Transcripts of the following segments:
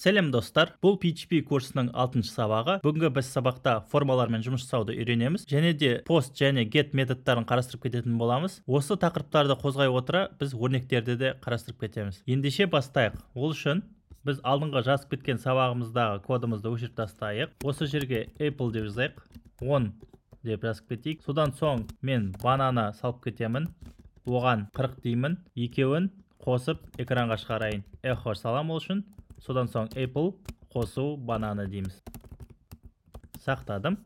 Сәлем, достар! Бұл PHP курсының алтыншы сабағы. Бүгінгі біз сабақта формалармен жұмыс жасауды үйренеміз және де post және get методтарын қарастырып кететін боламыз. Осы тақырыптарды қозғай отыра, біз өрнектерді де қарастырып кетеміз. Ендеше бастайық. Ол үшін біз алдыңғы жазып кеткен сабағымыздағы кодымызды өшіріп тастайық. Осы жерге Apple деп жазайық, 10 деп жазып кетейік. Содан соң мен банана салып кетемін, оған 40 деймін. Екеуін қосып экранға шығарайын, echo салам ол үшін. Содан соң Apple қосу бананы дейміз. Сақтадым.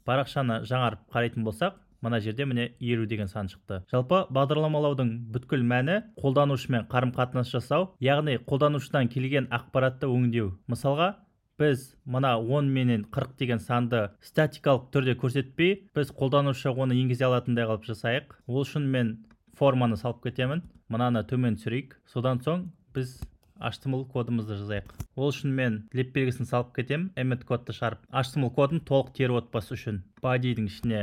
Парақшаны жаңарып қарайтын болсақ, мына жерде, міне, 50 деген сан шықты. Жалпы бағдарламалаудың бүткіл мәні – қолданушымен қарым қатынас жасау, яғни қолданушыдан келген ақпаратты өңдеу. Мысалға, біз мына 10 менен 40 деген санды статикалық түрде көрсетпей, біз қолданушы оны енгізе алатындай қылып жасайық. Ол үшін мен форманы салып кетемін. Мынаны төмен түсірейік. Содан соң біз HTML кодымызды жазайық. Ол үшін мен леп белгісін салып кетемін, Emmet кодты шығарып, HTML кодын толық теріп отпас үшін. Body'дің ішіне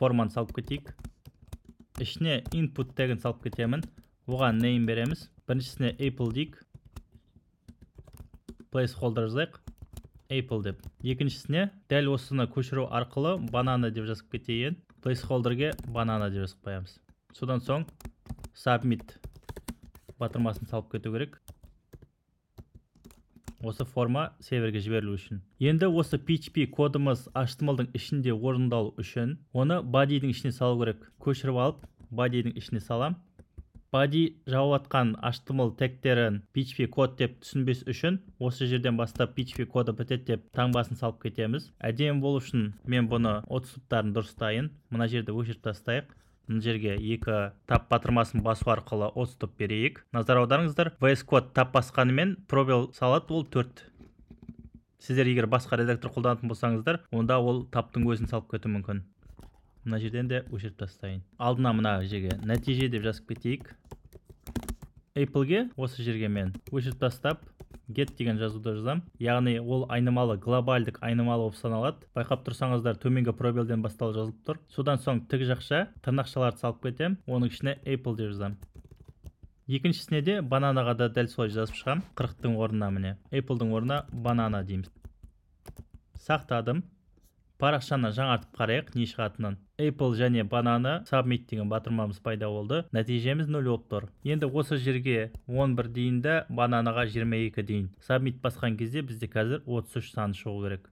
форманы салып кетейік. Ішіне input тегін салып кетемін. Оған name береміз. Біріншісіне Apple дейік, placeholder жазайық Apple деп. Екіншісіне дәл осыны көшіру арқылы банана деп жазып кетейін. Placeholderге банана деп жазып қоямыз. Содан соң submit батырмасын салып кету керек осы форма серверге жіберілу үшін. Енді осы PHP кодымыз HTML-дың ішінде орындалу үшін оны body'дің ішіне салу керек. Көшіріп алып, body'дің ішіне салам. Body жауып жатқан HTML тегтерін PHP код деп түсінбес үшін осы жерден бастап PHP коды бітеді деп таңбасын салып кетеміз. Әдемі болу үшін мен бұны отступтарын дұрыстайын. Мына жерді өшіріп тастайық. Мына жерге екі таб батырмасын басу арқылы отступ берейік. Назар аударыңыздар, VS Code таб басқанымен пробел салады, ол төрт. Сіздер егер басқа редактор қолданатын болсаңыздар, онда ол табтың өзін салып кетуі мүмкін. Мына жерден де өшіріп тастайын. Алдына мына жерге нәтиже деп жазып кетейік. Appleге осы жерге мен өшіріп тастап, get деген жазуды жазамын, яғни ол айнымалы глобальдік айнымалы болып саналады. Байқап тұрсаңыздар, төменгі пробелден басталып жазылып тұр. Содан соң тік жақша, тырнақшаларды салып кетемін, оның ішіне Apple деп жазамын. Екіншісіне де, бананаға да дәл солай жазып шығамын. 40-тың орнына, міне, Apple'дың орнына банана дейміз. Сақтадым. Парақшаны жаңартып қарайық не шығатынын. Apple және бананы, submit деген батырмамыз пайда болды. Нәтижеміз 0 болып тұр. Енді осы жерге 11 дейін де, бананаға 22 дейін. Submit басқан кезде бізде қазір 33 саны шығу керек.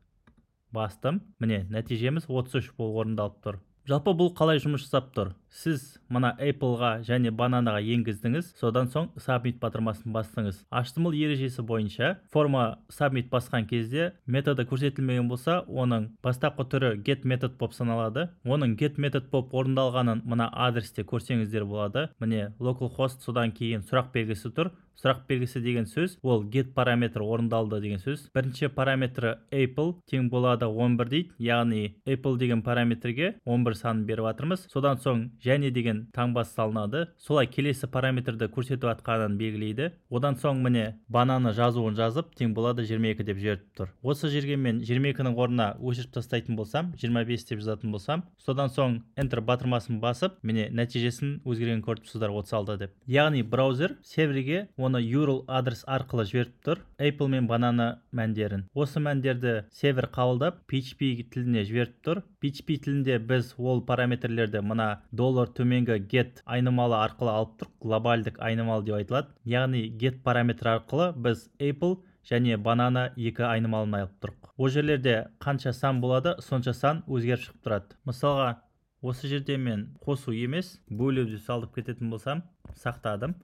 Бастым, міне, нәтижеміз 33 болып орындалып тұр. Жалпы бұл қалай жұмыс жасап тұр? Сіз мына Appleға және бананаға енгіздіңіз, содан соң submit батырмасын бастыңыз. HTML ережесі бойынша форма submit басқан кезде методы көрсетілмеген болса, оның бастапқы түрі get метод болып саналады. Оның get метод болып орындалғанын мына адресте көрсеңіздер болады. Міне, localhost, содан кейін сұрақ белгісі тұр. Сұрақ белгісі деген сөз – ол get параметрі орындалды деген сөз. Бірінші параметрі Apple тең болады 11 дейді, яғни Apple деген параметрге 11 санын беріп жатырмыз. Содан соң және деген таңбасы салынады, солай келесі параметрді көрсетіп жатқанын белгілейді. Одан соң, міне, бананы жазуын жазып, тең болады 22 деп жіберіп тұр. Осы жерге мен 22-нің орнына өшіріп тастайтын болсам, 25 деп жазатын болсам, содан соң enter батырмасын басып, міне, нәтижесін өзгергенін көріп тұрсыздар, 36 деп. Яғни браузер серверге оны URL адрес арқылы жіберіп тұр, Apple мен банана мәндерін. Осы мәндерді сервер қабылдап, PHP тіліне жіберіп тұр. PHP тілінде біз ол параметрлерді мына доллар төменгі get айнымалы арқылы алып тұр, глобальдік айнымалы деп айтылады. Яғни get параметр арқылы біз Apple және банана екі айнымалын алып тұрық. Ол жерлерде қанша сан болады, сонша сан өзгеріп шығып тұрады. Мысалға, осы жерде мен қосу емес, бөлу деп салып кететін болсам, сақтадым,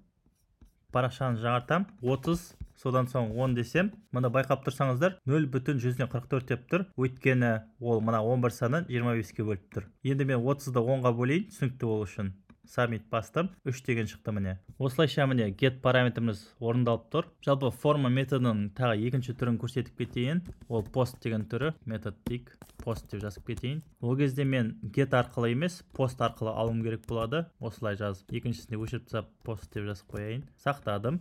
парақшаны жаңартам, 30, содан соң 10 десем, мына байқап тұрсаңыздар, 0,44 деп тұр, өйткені ол мына 11 санын 25-ке бөліп тұр. Енді мен 30-ды 10-ға бөлейін түсінікті болу үшін. Submit бастым, 3 деген шықты. Міне, осылайша, міне, get параметріміз орындалып тұр. Жалпы форма методының тағы екінші түрін көрсетіп кетейін. Ол post деген түрі. Метод дейік, post деп жазып кетейін. Ол кезде мен get арқылы емес, post арқылы алуым керек болады. Осылай жазып, екіншісіне өшіріп тастап, post деп жазып қояйын. Сақтадым.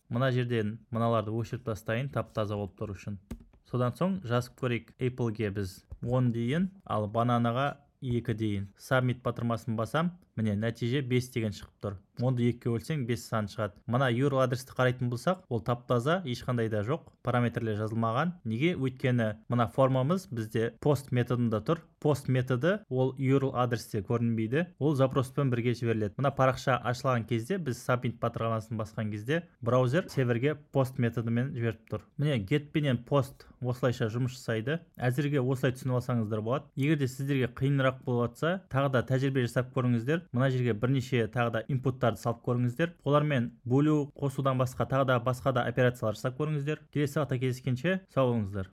Мына жерден мыналарды өшіріп тастайын тап таза болып тұру үшін. Содан соң жазып көрейік. Appleге біз 10 дейін, ал бананаға 2 дейін. Submit батырмасын басам. Міне, нәтиже 5 деген шығып тұр. 10-ды екіге бөлсең, 5 сан шығады. Мына URL адресті қарайтын болсақ, ол тап таза, ешқандай да жоқ, параметрлер жазылмаған. Неге? Өйткені мына формамыз бізде post методында тұр. Post методы ол URL адресте көрінбейді, ол запроспен бірге жіберіледі. Мына парақша ашылған кезде, біз submit батырмасын басқан кезде, браузер серверге post методымен жіберіп тұр. Міне, get пенен post осылайша жұмыс жасайды. Әзірге осылай түсініп алсаңыздар болады. Егер де сіздерге қиынырақ болып жатса, тағы да тәжірибе жасап көріңіздер. Мына жерге бірнеше тағы да инпуттарды салып көріңіздер. Олармен бөлу, қосудан басқа тағы да басқа да операциялар жасап көріңіздер. Келесі сабақта кездескенше, сау болыңыздар.